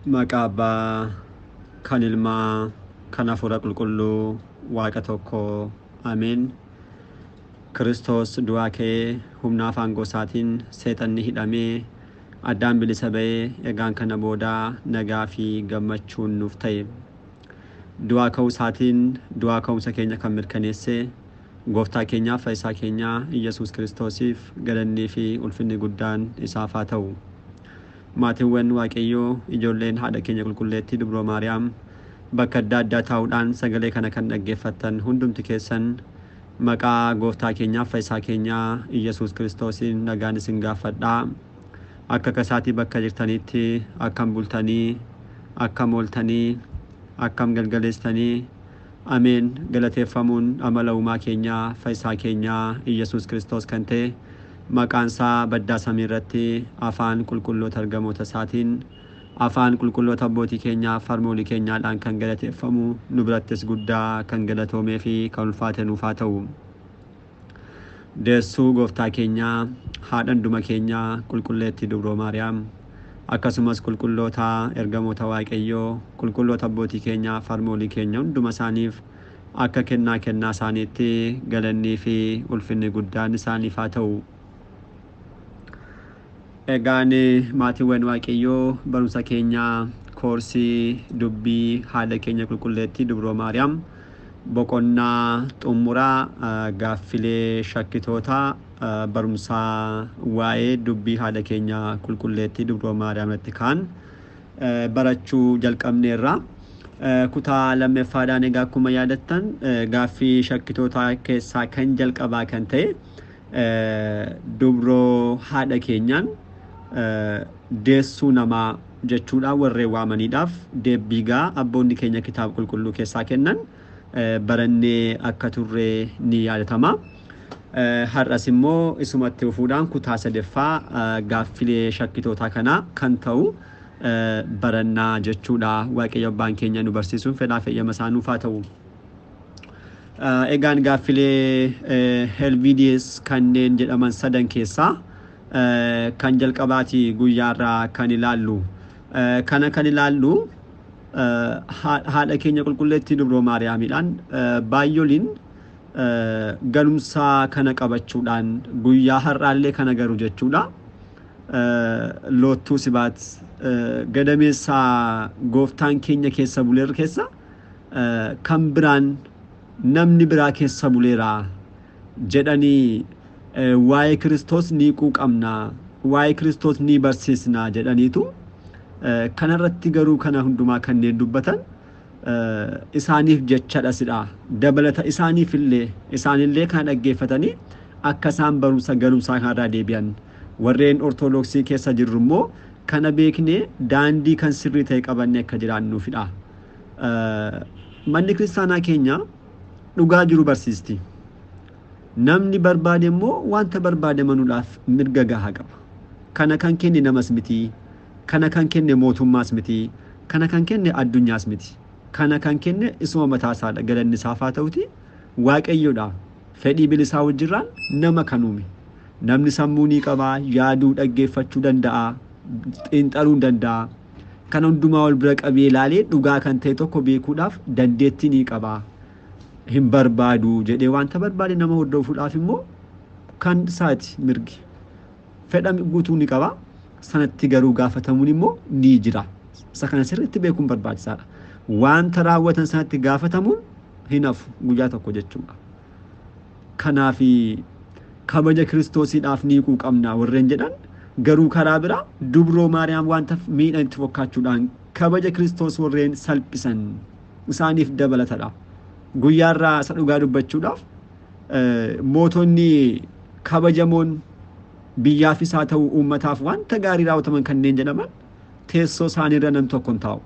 Maqaa Abbaa kan Ilmaa kan Hafuura Qulqulluu Waaqa tokko Ameen. Kiristoos du'aa ka'ee humna afaan gosaatiin seexanni hidhamee addaan bilisa ba'ee egaan kana boodaa nagaa fi gammachuun nuuf ta'e. Du'aa ka'uu isaatiin du'aa ka'umsa keenya kan mirkaneesse gooftaa keenyaaf fayyisaa keenyaa Iyyasuus Kiristoosiif galannii fi ulfinni guddaan isaaf haa ta'u. Maatiiwwan Waaqayyoo ijoolleen haadha keenya qulqulleettii Dubroo Maariyaam bakka adda addaa taa'uudhaan sagalee kana kan dhaggeeffattan hundumti keessan maqaa gooftaa keenyaaf fayyisaa keenyaa Iyyasuus Kiristoosiin nagaan isin gaafadhaa. Akka kasaatii bakka jirtanitti akkam bultanii, akkam ooltanii, akkam galgaleessitanii. Ameen. Galateeffamuun amala uumaa keenyaa fayyisaa keenyaa Iyyasuus Kiristoos kan ta'e maqaan isaa baddaa samii irratti afaan qulqulloota ergamoota isaatiin afaan qulqulloota abbootii keenyaa farmoolii keenyaadhaan kan galateeffamu nu birattis guddaa kan galatoomee fi kan ulfaate nuuf haa ta'u. Deessuu gooftaa keenyaa haadha hunduma keenyaa qulqulleettii Dubroo Maariyaam akkasumas qulqulloota ergamoota Waaqayyoo qulqulloota abbootii keenyaa farmoolii keenya hunduma isaaniif akka kennaa kennaa isaaniitti galannii fi ulfinni guddaan isaaniif haa ta'u. Egaan maatiiwwan Waaqayyoo barumsa keenyaa koorsii dubbii haadha keenya qulqulleettii Dubroo Maariyaam boqonnaa xumuraa gaaffilee shakkitootaa barumsaa waa'ee dubbii haadha keenya qulqulleettii Dubroo Maariyaam irratti kaan barachuu jalqabneerra. Kutaa lammaffaadhaan egaa akkuma yaadattan gaaffii shakkitootaa keessaa kan jalqabaa kan ta'e dubroo haadha keenyaan deessuu namaa jechuudhaan warreen waamaniidhaaf deebbii gaa abboonni keenya kitaaba qulqulluu keessaa kennan barannee akka turre ni yaadatama. Har'as immoo isumatti fufuudhaan kutaa sadaffaa gaaffilee shakkitootaa kanaa kan ta'u barannaa jechuudha. Waaqayyo abbaan keenya nu barsiisuun fedhaa feyyama isaa nuuf haa ta'u. Egaan gaaffilee Helvidiyees kanneen jedhaman sadan keessaa kan jalqabaati guyyaarraa kan ilaallu. Kana kan ilaallu haadha keenya qulqulleettii Dubroo Maariyaamiidhaan baay'ooliin galumsaa kana qabachuudhaan guyyaa har'aallee kana garu jechuudha. Loottuu sibaat gadameessaa gooftaan keenya keessa buleerra keessa kan biraan namni biraa keessa buleera jedhanii waa'ee Kiristoos ni quuqamna, waa'ee Kiristoos ni barsiisna jedhaniitu kanarratti garuu kana hundumaa kanneen dubbatan isaaniif jechadha sidha. Dabalata isaaniif illee isaanillee kana dhaggeeffatanii akka isaan barumsa galumsaa kanarraa deebi'an. Warreen Ortodoksii keessa jirru immoo kana beeknee daandii kan sirrii ta'e qabannee akka jiraannuufidha. Manni kiristaanaa keenya dhugaa jiru barsiisti. Namni barbaade immoo wanta barbaade manuudhaaf mirga gahaa qaba. Kana kan kenne namas miti, kana kan kenne mootummaas miti, kana kan kenne addunyaas miti. Kana kan kenne isuma mataa isaadha. Galanni isaaf haa ta'uti Waaqayyoodha. Fedhii bilisaa wajjirraan nama kan uume. Namni sammuu ni qaba, yaaduu dhaggeeffachuu danda'a, xiinxaluu danda'a. Kan hundumaa wal bira qabee ilaalee dhugaa kan ta'e tokko beekuudhaaf dandeettii ni qaba. Hin barbaadu jedhee wanta barbaade nama hordofuudhaaf immoo kan isaati mirgi. Fedha guutuu ni qaba. Sanatti garuu gaafatamuun immoo ni jira. Isa kana sirriitti beekuun barbaachisaadha. Wanta raawwatan sanatti gaafatamuun hin hafu guyyaa tokko jechuudha. Kanaaf kabaja Kiristoosiidhaaf ni quuqamna warreen jedhan garuu karaa biraa Dubroo Maariyaam wanta miidhan itti fokkaachuudhaan kabaja Kiristoos warreen salphisan isaaniif dabalatadha. Guyyaarraa isa dhugaa dubbachuudhaaf mootonni kabajamoon biyyaafis haa ta'u uummataaf wanta gaarii raawwataman kanneen jedhaman teessoo isaaniirra nam tokko hin taa'u.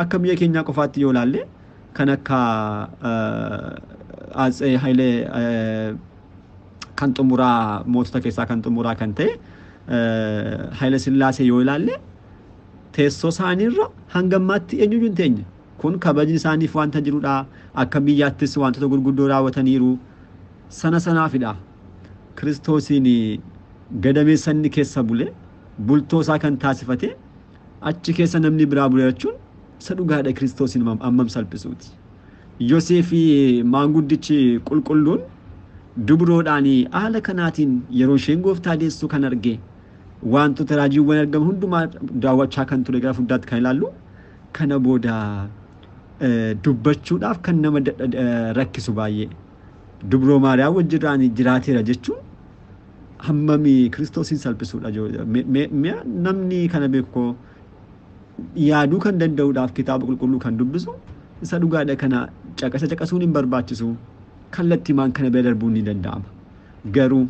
Akka biyya keenyaa qofaatti yoo ilaalle kan akka Atsee Hayilee kan xumuraa mootota keessaa kan xumuraa kan ta'e Haayile Sillaasee yoo ilaalle teessoo isaaniirra hanga ammaatti eenyuyyuu hin teenye. Kun kabajni isaaniif wanta jirudha. Akka biyyaattis wantoota gurguddoo raawwataniiru. Sana sanaafidha. Kiristoosiin gadameessa inni keessa bule bultoo isaa kan taasifate Achi keessa namni biraa bule jechuun isa dhugaadha Kiristoosiin hammam salphisuuti. Yoseefi maanguddichi qulqulluun dubroodhaan haala kanaatiin yeroo isheen gooftaa deessu kan arge wantoota raajiiwwan argaman hundumaa daawwachaa kan ture gara fuulduraatti kan ilaallu kana booda dubbachuudhaaf kan nama rakkisu baay'ee. Dubroo Maariyaam wajjirraan jiraateera jechuun hammami Kiristoosiin salphisuudha. Namni kana beeku yaaduu kan danda'uudhaaf kitaaba qulqulluu kan dubbisu isa dhugaadha kana caqasa caqasuun hin barbaachisu. Kallattiimaan kana bira darbuun ni danda'ama. Garuu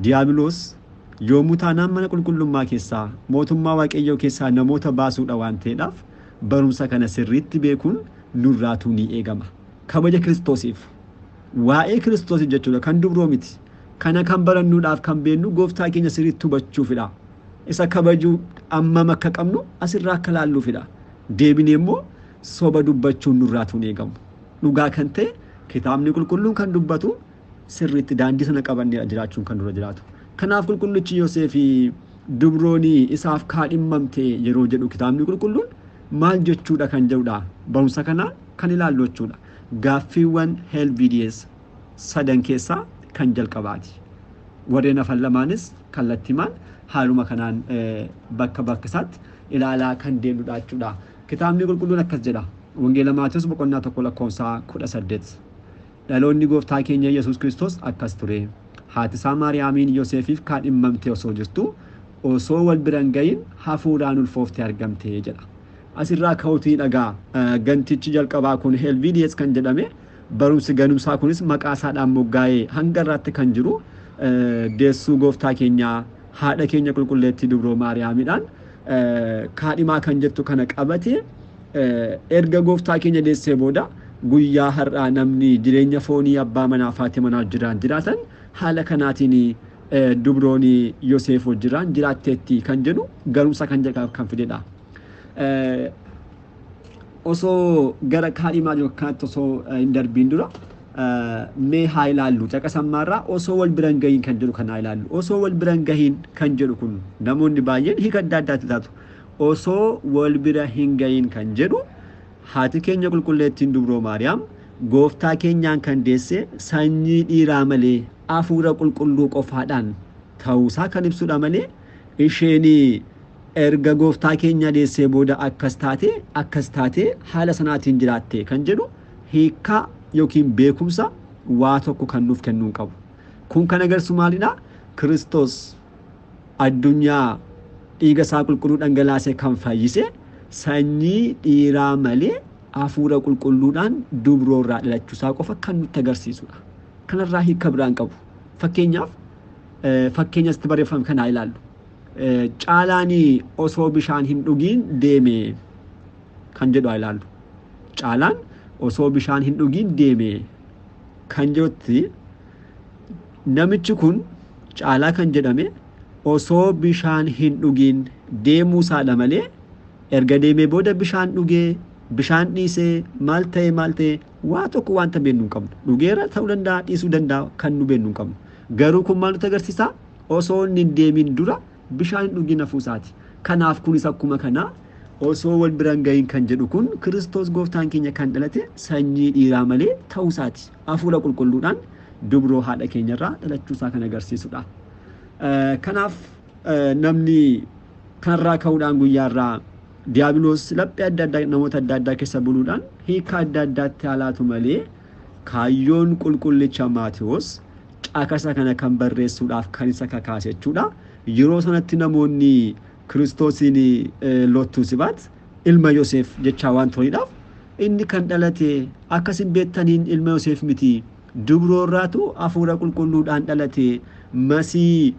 Diyaabiloos yoomuu taanaan mana qulqullummaa keessaa mootummaa Waaqayyoo keessaa namoota baasuudha waan ta'eedhaaf barumsa kana sirriitti beekuun nurraatuu ni eegama. Kabaja Kiristoosiif waa'ee Kiristoosiif jechuudha kan dubroo miti. Kana kan barannuudhaaf kan beennu gooftaa keenya sirriitti hubachuufidha. Isa kabajuu hammam akka qabnu asirraa akka laalluufidha. Deebinee immoo soba dubbachuun nurraatuu ni eegamu. Dhugaa kan ta'e kitaabni qulqulluun kan dubbatu sirriitti daandii sana qabannee jiraachuun kan dura jiraatu. Kanaaf qulqullichi Yoseefi dubroon isaaf kaadhimmamte yeroo jedhu kitaabni qulqulluun maal jechuudha kan jedhudha. Barumsa kana kan ilaallu jechuudha. Gaaffiiwwan Helvidiyees sadan keessaa kan jalqabaati. Warreen hafan lamaanis kallattimaan haaluma kanaan bakka bakka isaatti ilaalaa kan deemnudha jechuudha. Kitaabni qulqulluun akkas jedha. Wangeela Maatewos boqonnaa 1 lakkoofsa 18. Dhaloonni gooftaa keenya Yesuus Kiristoos akkas ture. Haati isaa Maariyaamiin Yoseefiif kaadhimmamte osoo jirtu osoo wal bira hin gahin hafuuraan ulfooftee argamte jedha. Asirraa ka'uutii dhagaa gantichi jalqabaa kun Helvidiyees kan jedhame barumsi ganumsaa kunis maqaa isaadhaan moggaa'ee hanga irraatti kan jiru deessuu gooftaa keenyaa haadha keenya qulqulleettii dubroo Maariyaamiidhaan kaadhimaa kan jettu kana qabate erga gooftaa keenya deessee booda guyyaa har'aa namni jireenya foonii abbaa manaa fi haati manaa jiraan jiraatan haala kanaatiin dubroon Yoseef wajjiraan jiraatteetti kan jedhu garumsa kan jalqabaaf kan fidedha. Osoo gara kaadhimaa jiru kanatti osoo hin darbiin dura mee haa ilaallu caqasammaarraa osoo wal bira hin gahiin kan jedhu kan haa ilaallu. Osoo wal bira hin gahiin kan jedhu kun namoonni baay'een hiika adda addaatti taatu. Osoo wal bira hin gahiin kan jedhu haati keenya qulqulleettiin dubroo Maariyaam gooftaa keenyaan kan deesse sanyii dhiiraa malee hafuura qulqulluu qofaadhaan ta'uusaa kan ibsudha malee isheen erga gooftaa keenya deessee booda akkas taate haala sanaatiin jiraatte kan jedhu hiikaa yookiin beekumsa waa tokko kan nuuf kennuu qabu. Kun kan agarsiisu maalidha? Kiristoos addunyaa dhiiga isaa qulqulluu dhangalaasee kan fayyise sanyii dhiiraa malee hafuura qulqulluudhaan dubroorraa dhalachuusaa qofa kan nutti agarsiisudha. Kanarraa hiika biraan qabu. Fakkeenyaaf fakkeenya asitti barreeffame kana ilaallu. Caalaan osoo bishaan hin dhugiin deeme kan jedhu haa ilaallu. Caalaan osoo bishaan hin dhugiin deeme kan jedhutti namichi kun Caalaa kan jedhame osoo bishaan hin dhugiin deemuu isaadha malee erga deemee booda bishaan dhugee bishaan dhiisee maal ta'e waa tokko wanta beeknu hin qabnu. Dhugeera ta'uu danda'a dhiisuu danda'a kan nu beeknu hin qabnu. Garuu kun maal nutti agarsiisa? Osoo inni hin deemin dura bishaan hin dhugin hafuu isaati. Kanaaf kunis akkuma kanaa osoo wal bira hin gahin kan jedhu kun Kiristoos gooftaan keenya kan dhalate sanyii dhiiraa malee ta'uu isaati. Hafuura qulqulluudhaan dubroo haadha keenyarraa dhalachuusaa kan agarsiisudha. Kanaaf namni kanarraa ka'uudhaan guyyaarraa Diyaabiloos laphee adda addaa namoota adda addaa keessa buluudhaan hiika adda addaatti haalaatu malee kaayyoon qulqullicha Maatewos caqasa kana kan barreessuudhaaf kan isa kakaase jechuudha. Yeroo sanatti namoonni Kiristoosiin lottuu sibaat ilma Yoseef jechaa waan turaniidhaaf inni kan dhalate akkasin beektaniin ilma Yoseef miti dubroorraatu hafuura qulqulluudhaan dhalate masii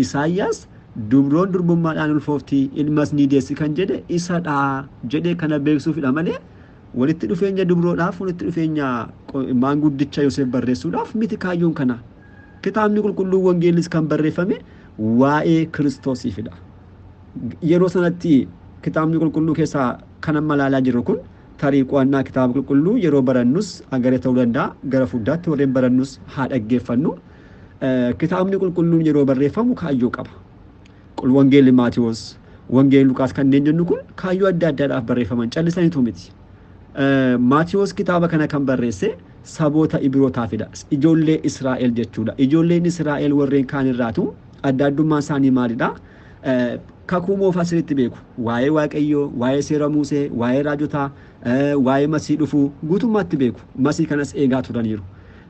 Isaayyaas dubroon durbummaadhaan ulfoofti ilmas ni deessi kan jedhe isadha jedhee kana beeksuufidha malee walitti dhufeenya dubroodhaaf walitti dhufeenya maanguddicha Yoseef barreessuudhaaf miti kaayyoon kana. Kitaabni qulqulluun wangeelis kan barreeffame waa'ee Kiristoosiifidha. Yeroo sanatti kitaabni qulqulluu keessaa kan amma ilaalaa jirru kun tarii qo'annaa kitaaba qulqulluu yeroo barannus agaree ta'uu danda'a gara fuuldaatti warreen barannus haa dhaggeeffannu. Kitaabni qulqulluun yeroo barreeffamu kaayyoo qaba. Wangeelli Maatewos, Wangeelli Luqaas kanneen jennu kun kaayyoo adda addaadhaaf barreeffaman callisaniitu miti. Maatiyoos kitaaba kana kan barreesse saboota Ibrootaafidha. Ijoollee Israa'el jechuudha. Ijoolleen Israa'el warreen kaan irraatu adda addummaan isaanii maalidha? Kakuu moofaa sirriitti beeku. Waa'ee Waaqayyoo, waa'ee seera Musee, waa'ee raajotaa, waa'ee masii dhufuu guutummaatti beeku. Masii kanas eegaa turaniiru.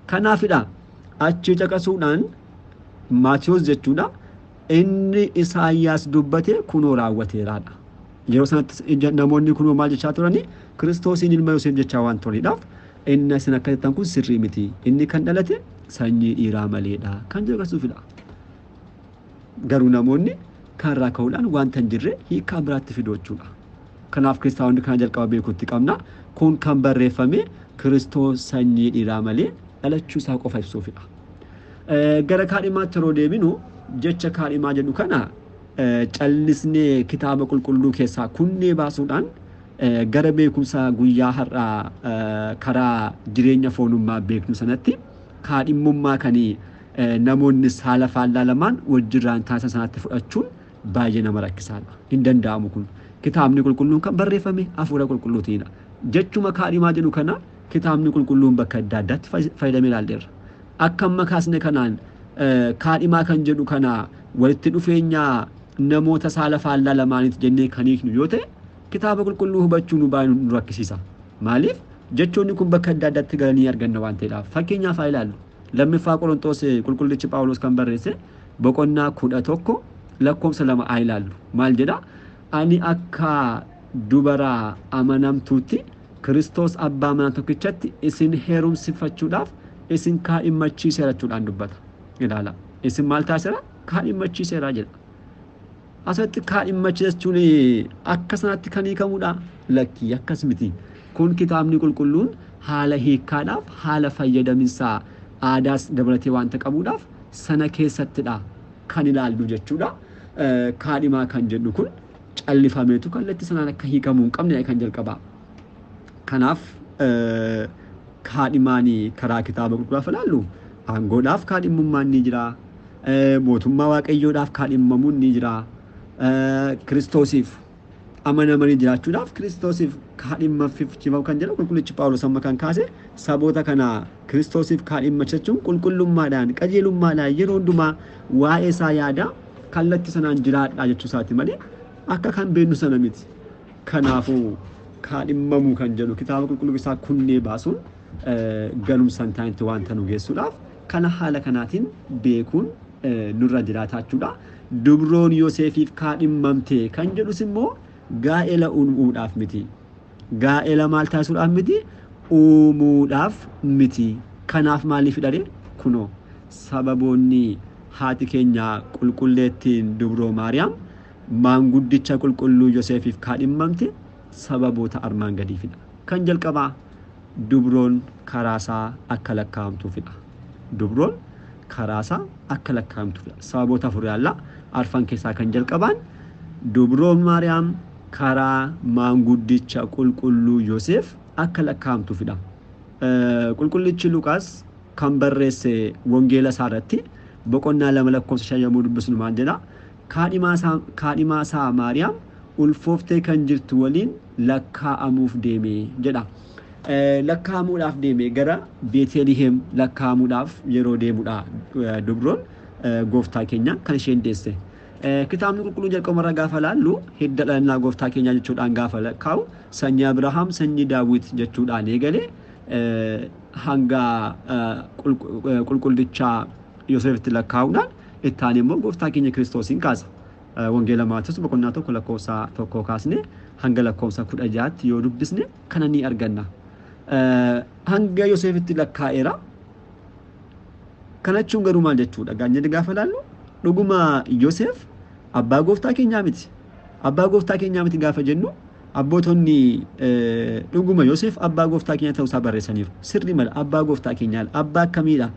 Kanaafidha achi caqasuudhaan Maatiyoos jechuudha inni Isaayyaas dubbate kunoo raawwateeraadha. Yeroo sanatti namoonni kunoo maal jechaa turani? Kiristoosiin ilma Yoseef jechaa waan turaniidhaaf inni isin akka jettan kun sirrii miti. Inni kan dhalate sanyii dhiiraa maleedha kan jedhu agarsiisuufidha. Garuu namoonni kanarraa ka'uudhaan wanta hin jirre hiikaa biraatti fiduu jechuudha. Kanaaf kiristaanonni kana jalqaba beekuutti qabna. Kun kan barreeffame Kiristoos sanyii dhiiraa malee dhalachuu isaa qofa ibsuufidha. Gara kaadhimaatti yeroo deebinu jecha kaadhimaa jedhu kana callisnee kitaaba qulqulluu keessaa kunnee baasuudhaan gara beekumsa guyyaa har'aa karaa jireenya foonummaa beeknu sanatti kaadhimmummaa kan namoonni saala faallaa lamaan wajjirraan taasisan sanatti fudhachuun baay'ee nama rakkisaadha. Hin danda'amu kun. Kitaabni qulqulluun kan barreeffame hafuura qulqulluutiinidha. Jechuma kaadhimaa jedhu kana kitaabni qulqulluun bakka adda addaatti fayyadamee ilaalleerra. Akka amma kaasne kanaan kaadhimaa kan jedhu kana walitti dhufeenya namoota saala faallaa lamaaniiti jennee kan hiiknu yoo ta'e kitaaba qulqulluu hubachuu nu baay'ee nu rakkisiisa. Maaliif? Jechoonni kun bakka adda addaatti galanii arganna waan ta'eedhaaf. Fakkeenyaaf haa ilaallu. Lammaffaa Qorontoos qulqullichi Phaawulos kan barreesse boqonnaa 11 lakkoofsa 2 haa ilaallu. Maal jedha? Ani akka dubara amanamtuutti Kiristoos abbaa manaa tokkichatti isin heerumsifachuudhaaf isin kaadhimmachiiseera jechuudhaan dubbata. Ilaala. Isin maal taasiseera? Kaadhimmachiiseera jedha. Asirratti kaadhimmachiisa jechuun akka sanatti kan hiikamudha? Lakkii akkas miti. Kun kitaabni qulqulluun haala hiikkaadhaaf haala fayyadaminsaa aadaas dabalatee waanta qabuudhaaf sana keessattidha kan ilaallu jechuudha. Kaadhimaa kan jedhu kun callifameetu kallattii sanaan akka hiikamuu hin qabne kan jalqabaa. Kanaaf kaadhimaan karaa kitaaba qulqulluudhaaf ilaallu aangoodhaaf kaadhimmummaan ni jira. Mootummaa Waaqayyoodhaaf kaadhimmamuun ni jira. Kiristoosiif amanamanii jiraachuudhaaf Kiristoosiif kaadhimmachiifamu kan jedhu qulqullichi Phaawulos amma kan kaase saboota kana Kiristoosiif kaadhimmachiifachuun qulqullummaadhaan qajeelummaadhaan yeroo hundumaa waa'ee isaa yaada kallattii sanaan jiraadhaa jechuu isaati malee akka kan beeknu sana miti. Kanaafuu kaadhimmamuu kan jedhu kitaaba qulqulluu isaa kunnee baasuun galumsa hin taanetti wanta nu geessuudhaaf kana haala kanaatiin beekuun nurra jiraataa jechuudha. Dubroon Yoseefiif kaadhimmamte kan jedhus immoo gaa'ela uumuudhaaf miti. Gaa'ela maal taasisuudhaaf miti? Uumuudhaaf miti. Kanaaf maaliif hidhare? Kunoo sababoonni haati keenya qulqulleettiin dubroo Maariyaam maanguddicha qulqulluu Yoseefiif kaadhimmamte sababoota armaan gadiifidha. Kan jalqabaa dubroon karaasaa akka lakkaa'amtuufidha. Dubroon karaasaa akka lakkaa'amtuufidha. Sababoota afur yaalla. Arfan keessaa kan jalqabaan dubroon Maariyaam karaa maanguddicha qulqulluu Yoseef akka lakkaa'amtuufidha. Qulqullichi Luqaas kan barreesse wangeela isaa irratti boqonnaa 2 lakkoofsa 5 yommuu dubbisnu maal jedha? Kaadhimaa isaa Maariyaam ulfooftee kan jirtu waliin lakkaa'amuuf deeme jedha. Lakkaa'amuudhaaf deeme gara Beeteliheem lakkaa'amuudhaaf yeroo deemudha dubroon gooftaa keenya kan isheen deesse. Kitaabni qulqulluun jalqabumarraa gaafa laallu hidda dhalannaa gooftaa keenyaa jechuudhaan gaafa lakkaa'u sanyii Abrahaam sanyii Daawit jechuudhaan eegalee hanga qulqullichaa Yoseefitti lakkaa'uudhaan itti aanee immoo gooftaa keenya Kiristoosiin kaasa. Wangeela Maatewos boqonnaa 1 lakkoofsa 1 kaasne hanga lakkoofsa 16tti yoo dubbisne kana ni arganna. Hanga Yoseefitti lakkaa'eera. Kana jechuun garuu maal jechuudha? Gaanyadi gaafa laallu dhuguma Yoseef abbaa gooftaa keenyaa miti. Abbaa gooftaa keenyaa miti gaafa jennu abbootonni dhuguma Yoseef abbaa gooftaa keenyaa ta'uu isaa barreessaniiru. Sirrii mala abbaa gooftaa keenyaa abbaa akkamiidha?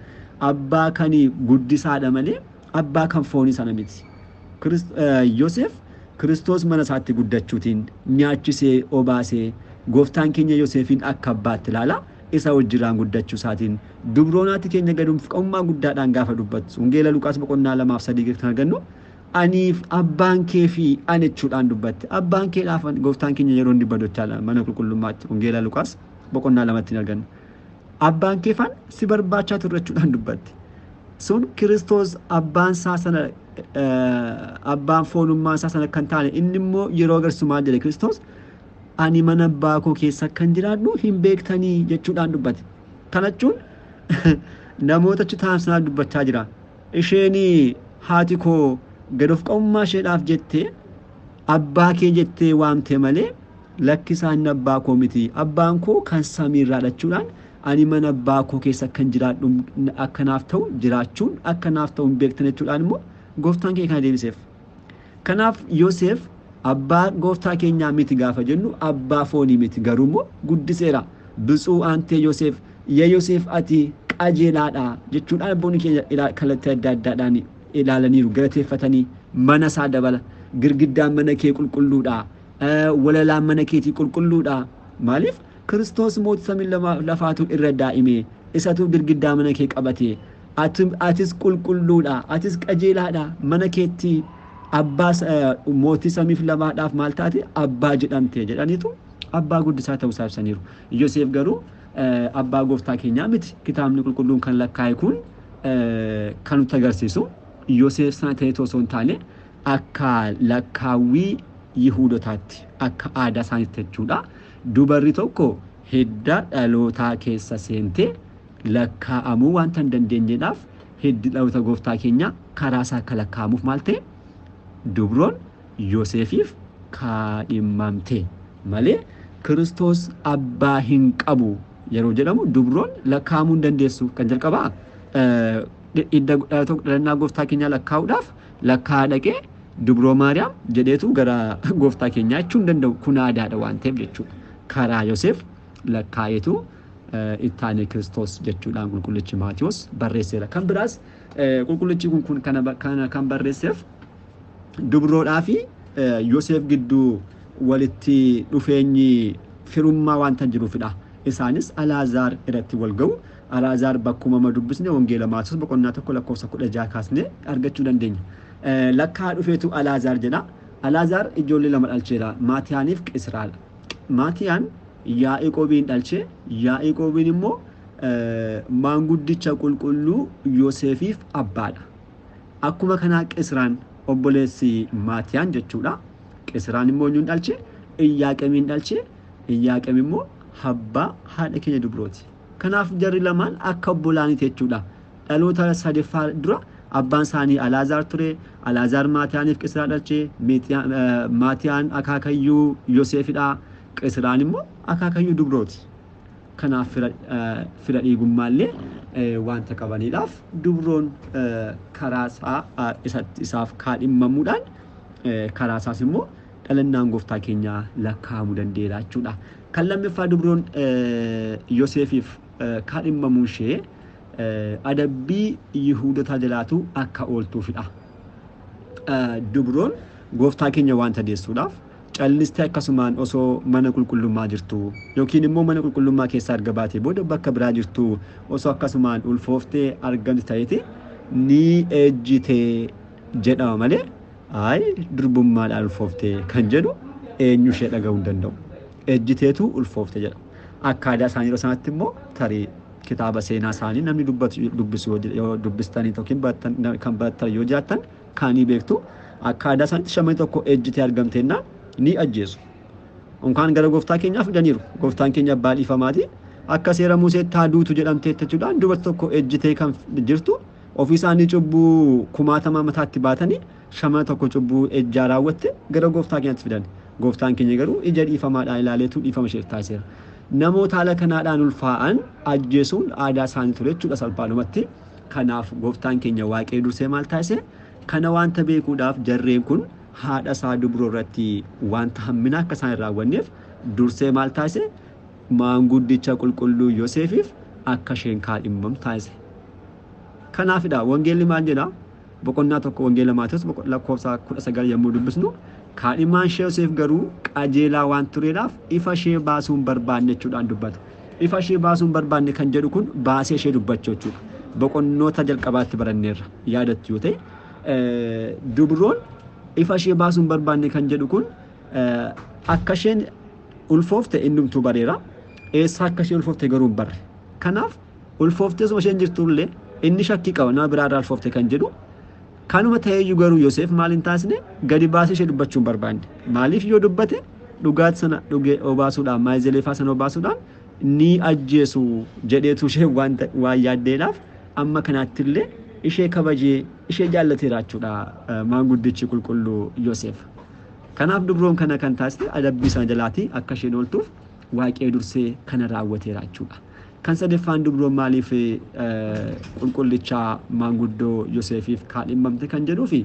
Abbaa kan guddisaadha malee abbaa kan foonii sana miti. Yoseef Kiristoos mana isaatti guddachuutiin nyaachisee obaasee gooftaan keenya Yoseefiin akka abbaatti ilaala. Isa wajjiraan guddachuu isaatiin dubroonaatti keenya gadumfqamummaa guddaadhaan gaafa dubbattu wangeela Luqaas boqonnaa 2 fi 3 kan argannu Aniif abbaan kee fi ani jechuudhaan dubbatte. Abbaan keedhaaf gooftaan keenya yeroo inni dubbatu mana qulqullummaatti Wangeela Luqaas boqonnaa 2tti hin arganna. Abbaan kee faan si barbaachaa turre jechuudhaan dubbatte. Sun Kiristoos abbaan isaa sana abbaan foonummaa isaa sana kan taane inni immoo yeroo agarsiisu maal jedhe Kiristoos ani mana abbaa koo keessa kan jiraadhu hin beektanii jechuudhaan dubbate. Kana jechuun namoota achi ta'an sanaa dubbachaa jira. Isheen haati koo gad of qabummaa isheedhaaf jettee abbaa kee jettee waamte malee lakkisaan abbaa koo miti. Abbaan koo kan samiirraa jechuudhaan ani mana abbaa koo keessa kan jiraadhu akkanaaf ta'u jiraachuun akkanaaf ta'u hin beektan jechuudhaan immoo gooftaan keenya kana deebiseef. Kanaaf Yoseef abbaa gooftaa keenyaa miti gaafa jennu abbaa foonii miti garuu immoo guddiseera. Bitsuu aantee Yoseef yaa Yoseef ati qajeelaadha jechuudhaan abboonni keenya kallattii adda addaadhaan ilaalaniiru galateeffatanii mana isaa dabala girgiddaan mana kee qulqulluudha walalaan mana keetii qulqulluudha maaliif Kiristoos mootii samii lafaatu irra daa'ime isatu girgiddaa mana kee qabate atis qulqulluudha atis qajeelaadha mana keetti abbaa mootii samiif lafaadhaaf maal taate abbaa jedhamte jedhaniitu abbaa guddisaa ta'uu isaa ibsaniiru. Yoseef garuu abbaa gooftaa keenyaa miti kitaabni qulqulluun kan lakkaa'e kun kan nutti agarsiisu Yoseef sana ta'ee osoo hin taane akka lakkaawwii Yihuudotaatti akka aadaa isaaniitti jechuudha. Dubarri tokko hidda dhalootaa keessa seentee lakkaa'amuu wanta hin dandeenyeedhaaf hiddi dhaloota gooftaa keenyaa karaa isaa akka lakkaa'amuuf maal ta'e dubroon Yoseefiif kaadhimamte malee Kiristoos abbaa hin qabu yeroo jedhamu dubroon lakkaa'amuu hin dandeessu kan jalqabaa hidda dhalannaa gooftaa keenyaa lakkaa'uudhaaf lakkaa'aa dhaqee dubroo Maariyaam jedheetu gara gooftaa keenyaa jechuu hin danda'u kun aadaadha waan ta'eef jechuudha. Karaa Yoseef lakkaa'eetu ittaane Kiristoos jechuudhaan qulqullichi Maatiyoos barreesseera. Kan biraas qulqullichi kun kana kan barreesseef dubroodhaa fi Yoseef gidduu walitti dhufeenyi firummaa wanta jiruufidha. Isaanis Alaazaar irratti wal ga'u. Alaazaar bakkuma ma dubbisne Wangeela Maatiyoos boqonnaa 1 lakkoofsa 16 kaasnee argachuu dandeenya. Lakkaa dhufeetu Alaazaar jedha. Alaazaar ijoollee lama dhalcheera. Maatiyaaniif Qisraadha. Maatiyaan Yaaqoobiin dhalche. Yaaqoobiin immoo maanguddicha qulqulluu Yoseefiif abbaadha. Akkuma kanaa Qisraan obboleessi Maatiyaan jechuudha. Qisraan immoo eenyuun dhalche? Iyyaaqemiin dhalche. Iyyaaqem immoo abbaa haadha keenya dubrooti. Kanaaf jarri lamaan akka obbolaaniiti jechuudha. Dhaloota sadaffaa dura abbaan isaanii Alaazaar ture. Alaazaar Maatiyaaniif Qisraa dhalche. Maatiyaan akaakayyuu Yoseefidha. Qisraan immoo akaakayyuu dubrooti. Kanaaf fira dhiigummaallee wanta qabaniidhaaf dubroon karaa isaa isaaf kaadhimamuudhaan karaa isaas immoo dhalannaan gooftaa keenyaa lakkaa'amuu danda'eera jechuudha. Kan lammaffaa dubroon Yoseefiif kaadhimamuun ishee adabbii Yihuudotaa jalaatu akka ooltuufidha. Dubroon gooftaa keenya wanta deessuudhaaf callistee akkasumaan osoo mana qulqullummaa jirtu yookiin immoo mana qulqullummaa keessaa erga baatee booda bakka biraa jirtu osoo akkasumaan ulfooftee argamti ta'eeti ni ejjitee jedhama malee ayi durbummaadhaan ulfooftee kan jedhu eenyu ishee dhaga'uu hin danda'u. Ejjiteetu ulfoofte jedha. Akka aadaa isaanii yeroo sanatti immoo tarii kitaaba seenaa isaanii namni dubbisu yoo dubbistanii yookiin kan barattan yoo jiraattan kaanii beektu akka aadaa isaaniitti shamarri tokko ejjitee argamteennaan ni ajjeesu. Unkaan gara gooftaa keenyaa fidaniiru. Gooftaan keenya abbaa dhiifamaati. Akka seera Museetti haa duutu jedhamtee jechuudhaan dubartii tokko ejjitee kan jirtu ofii isaanii cubbuu kumaatamaa mataatti baatanii shamara tokko cubbuu ejjaa raawwatte gara gooftaa keenyaatti fidan. Gooftaan keenya garuu ija dhiifamaadhaan ilaaleetu dhiifama isheef taasiseera. Namoota haala kanaadhaan ulfaa'an ajjeesuun aadaa isaanii ture jechuudha salphaadhumatti. Kanaaf gooftaan keenya waaqee dursee maal taasise? Kana wanta beekuudhaaf jarreen kun haadha isaa dubroo irratti wanta hammina akka isaan hin raawwanneef dursee maal taasise? Maanguddicha qulqulluu Yoseefiif akka isheen kaadhimamtu taasise. Kanaafidha wangeelli maal jedha? Boqonnaa 1 Wangeela Maatiyoos lakkoofsa 19 yommuu dubbisnu kaadhimaan ishee Yoseef garuu qajeelaa waan tureedhaaf ifa ishee baasuu hin barbaanne jechuudhaan dubbata. Ifa ishee baasuu hin barbaanne kan jedhu kun baasee ishee dubbachuu jechuudha. Boqonnoota jalqabaatti baranneerra yaadattu yoo ta'e Dubroon ifa ishee baasuu hin barbaanne kan jedhu kun akka isheen ulfoofte innumtuu bareera. Eessa akka isheen ulfoofte garuu hin barre. Kanaaf ulfooftee osuma isheen jirtullee inni shakkii qaba nama biraarraa ulfoofte kan jedhu. Kanuma ta'eeyyuu garuu Yoseef maal hin taasne, gadi baasee ishee dubbachuu hin barbaanne. Maaliif yoo dubbate dhugaatii sana dhugee obaasuudhaan maayizeleefaa sana obaasuudhaan ni ajjeesu jedheetu ishee waan yaaddeedhaaf amma kanaatti illee ishee kabajee ishee jaallateera jechuudha maanguddichi qulqulluu Yoseef. Kanaaf dubroon kana kan taasise adabbii sana jalaatii akka isheen ooltuuf Waaqayyo dursee kana raawwateera jechuudha. Kan sadaffaan dubroon maaliif qulqullicha maanguddoo Yoseefiif kaadhimamte kan jedhuu fi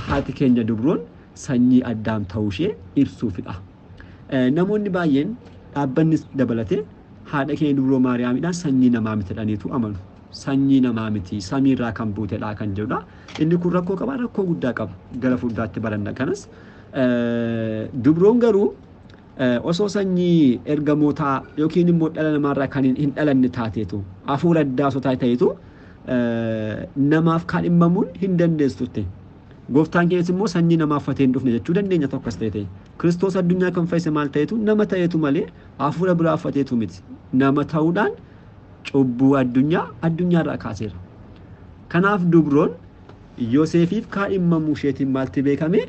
haati keenya dubroon sanyii Addaam ta'uu ishee ibsuufidha. Namoonni baay'een dhaabbannis dabalatee haadha keenya dubroo Maariyaamidhaan sanyii namaa miti jedhaniitu amanu. Sanyii namaa miti, samiirraa kan buutedha kan jedhudha. Inni kun rakkoo qaba, rakkoo guddaa qaba. Gara fuulduraatti baranna kanas. Dubroon garuu osoo sanyii ergamootaa yookiin immoo dhala namaarraa kan hin dhalanne taateetu hafuura addaa osoo ta'eetu namaaf kaadhimamuun hin dandeessutti. Gooftaan keenyas immoo sanyii namaa uffatee hin dhufne jechuu dandeenya tokkos ta'e. Kiristoos addunyaa kan fayyise maal ta'eetu nama ta'eetu malee hafuura biraa uffateetu miti. Nama ta'uudhaan cubbuu addunyaa addunyaarraa kaaseera. Kanaaf dubroon Yoseefiif kaadhimamuu isheetiin maalti beekame,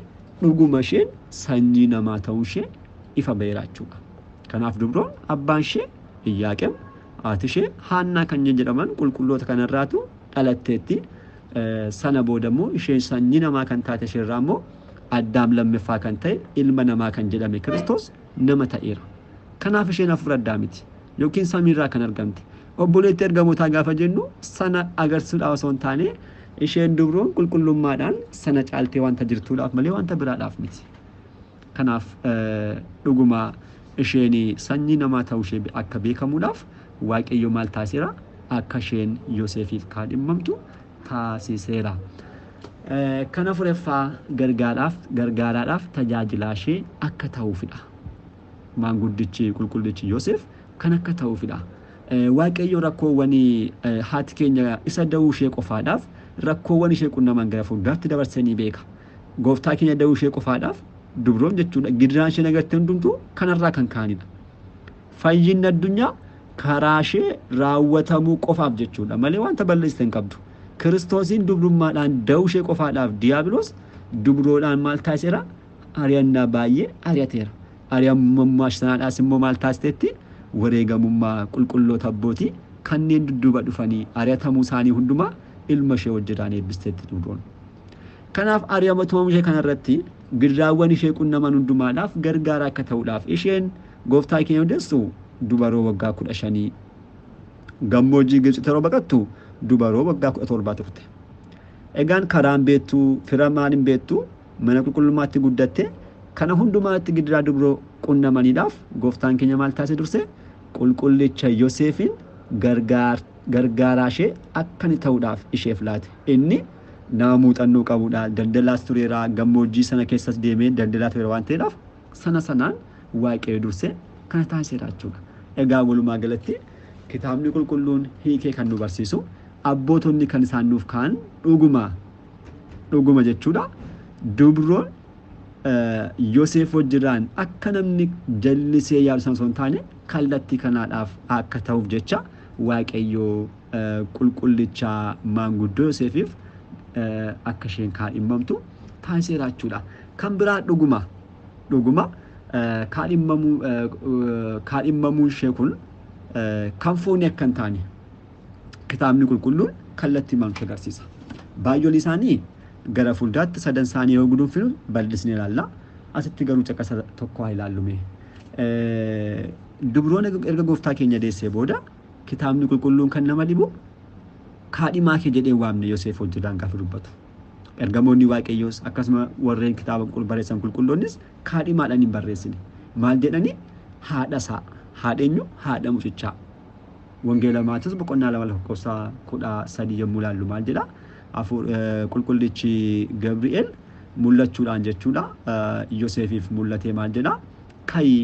dhuguma isheen sanyii namaa ta'uu ishee ifa ba'eera jechuudha. Kanaaf dubroon abbaan ishee Iyyaaqem, haati ishee Haannaa kan jedhaman qulqulloota kanarraatu dhalatteetti. Sana booda immoo isheen sanyii namaa kan taate isheerraa immoo Addaam lammaffaa kan ta'e ilma namaa kan jedhame Kiristoos nama ta'eera. Kanaaf isheen hafuura addaa miti yookiin samiirraa kan argamte. Obboleettii ergamootaa gaafa jennu sana agarsiisuudhaaf osoo hin taane isheen dubroon qulqullummaadhaan sana caaltee wanta jirtuudhaaf malee wanta biraadhaaf miti. Kanaaf dhuguma isheen sanyii namaa ta'uu ishee akka beekamuudhaaf Waaqayyo maal taasiseera? Akka isheen Yoseefiif kaadhimamtu taasiseera. Kan afuraffaa gargaaraadhaaf tajaajilaa ishee akka ta'uufidha. Maanguddichi qulqullichi Yoseef kan akka ta'uufidha. Waaqayyo rakkoowwan haati keenya isa da'uu ishee qofaadhaaf rakkoowwan ishee qunnaman gara fuulduraatti dabarsee ni beeka. Gooftaa keenya da'uu ishee qofaadhaaf dubroon jechuudha gidiraan isheen agarte hundumtuu kanarraa kan ka'anidha. Fayyinni addunyaa karaa ishee raawwatamuu qofaaf jechuudha malee wanta balleessite hin qabdu. Kiristoosiin dubrummaadhaan da'uu ishee qofaadhaaf Diyaabiloos dubroodhaan maal taasiseera? Ari'annaa baay'ee ari'ateera. Ari'amummaa sanaadhaas immoo maal taasisetti? Wareegamummaa qulqulloota abbootii kanneen dudduuba dhufanii ari'atamuu isaanii hundumaa ilma ishee hojjetaan eebbisteetti dubroon. Kanaaf ari'atamuu ishee kanarratti gidiraawwan ishee qunnaman hundumaadhaaf gargaara akka ta'uudhaaf isheen gooftaa keenya hundeessu dubaroo waggaa 15 gammoojjii Gibxi yeroo baqattu dubaroo waggaa 17 turte. Egaan karaan beektuu, fira maal hin beektuu, mana qulqullummaatti guddatte kana hundumaatti gidiraa dubroo qunnamaniidhaaf gooftaan keenya maal taasise durse qulqullicha Yoseefiin gargaaraa ishee akka inni ta'uudhaaf isheef laate. Inni nama muuxannoo qabudha. Daldalaas tureera, gammoojjii sana keessas deemee daldalaa tureera waan ta'eedhaaf sana sanaan Waaqayyo dursee kana taasiseera jechuudha. Egaa walumaa galatti kitaabni qulqulluun hiikee kan nu barsiisu abbootonni kan isaan nuuf ka'an dhuguma dhuguma jechuudha. Dubroon Yoseef wajjirraan akka namni jallisee yaadu sana osoo hin taane kallattii kanaadhaaf akka ta'uuf jecha Waaqayyo qulqullicha maanguddoo Yoseefiif akka isheen kaadhimamtu taasiseera jechuudha. Kan biraa dhuguma dhuguma kaadhimamuun ishee kun kan foonii akka hin taane kitaabni qulqulluun kallattii maaltu agarsiisa. Baay'oon isaanii gara fuulduraatti sadan isaanii yoo guduunfinu bal'isnee ilaalla. Asitti garuu caqasa tokko haa ilaallume. Dubroon erga gooftaa keenya deessee booda kitaabni qulqulluun kan nama dhibu kaadhimaa kee jedhee waamne Yoseef hojjetaan gaafa dubbatu. Ergamoonni Waaqayyoos akkasuma warreen kitaaba barreessan qulqulloonnis kaadhimaadhaan hin barreessine. Maal jedhanii? Haadha isaa. Haadha eenyu? Haadha mucichaa. Wangeela Maatewos boqonnaa 2 lakkoofsa 13 yommuu ilaallu maal jedha? Qulqullichi Gabri'eel mul'achuudhaan jechuudha. Yoseefiif mul'atee maal jedha? Ka'i,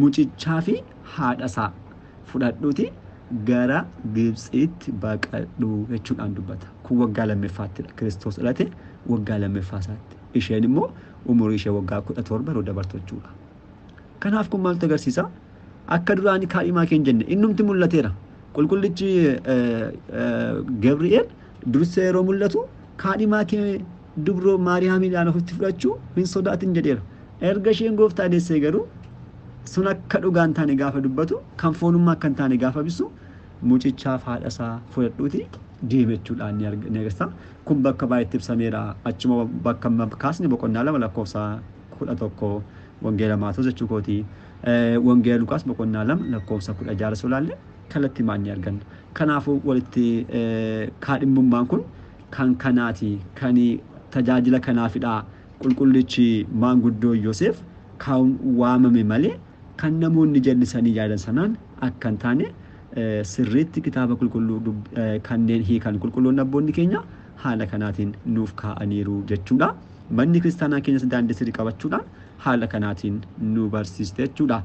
mucichaa fi haadha isaa fudhadhuuti gara Gibxiitti baqadhu jechuudhaan dubbata. Kun waggaa lammaffaattidha. Kiristoos dhalate waggaa lammaffaa isaatti. Isheen immoo umurii ishee waggaa 17 yeroo dabartu jechuudha. Kanaaf kun maaltu agarsiisa? Akka duraanii kaadhimaa kee hin jenne innumti mul'ateera. Qulqullichi Gabri'eel dursee yeroo mul'atu kaadhimaa kee dubroo Maariyaamiidhaan ofitti fudhachuu hin sodaatin jedheera. Erga isheen gooftaa deessee garuu sun akka dhugaa hin taane gaafa dubbatu, kan foonummaa akka hin taane gaafa ibsu, mucichaaf haadha isaa fudhadhuuti deemechuudhaan ni agarsiisa. Kun bakka baay'eetti ibsameera. Achuma bakka kaasne boqonnaa 2 lakkoofsa 11 Wangeela Maatewos jechuu kooti. Wangeela Luqaas boqonnaa 2 lakkoofsa 16 osoo ilaalle kallattii maal ni arganna. Kanaafuu walitti kaadhimmummaan kun kan kanaati, kan tajaajila kanaafidha. Qulqullichi maanguddoo Yoseef kan waamame malee kan namoonni jallisanii yaadan sanaan akka hin taane sirriitti kitaaba qulqulluu kanneen hiikan qulqulloonni abboonni keenya haala kanaatiin nuuf kaa'aniiru jechuudha. Manni kiristaanaa keenyas daandii sirrii qabachuudhaan haala kanaatiin nu barsiiste jechuudha.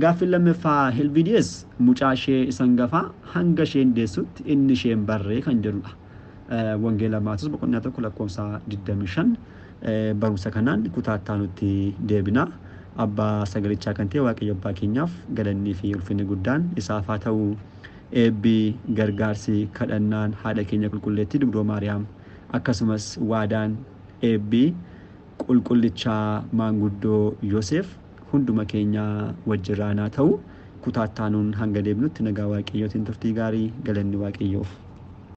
Gaaffiin lammaffaa Helvidiyees mucaa ishee isa hangafaa hanga isheen deessutti inni isheen barree kan jedhudha. Wangeela Maatewos boqonnaa 1 lakkoofsa 25 barumsa kanaan kutaa itti aanutti deebina. Abbaa sagalichaa kan ta'e Waaqayyo abbaa keenyaaf galannii fi ulfinni guddaan isaaf haa ta'u. Eebbi, gargaarsi, kadhannaan haadha keenya qulqulleettii Dubroo Maariyaam akkasumas waadaan eebbi qulqullichaa maanguddoo Yoseef hunduma keenya wajjin haa ta'u. Kutaa itti aanuun hanga deebinutti nagaa Waaqayyootiin turtii gaarii, galanni Waaqayyoof.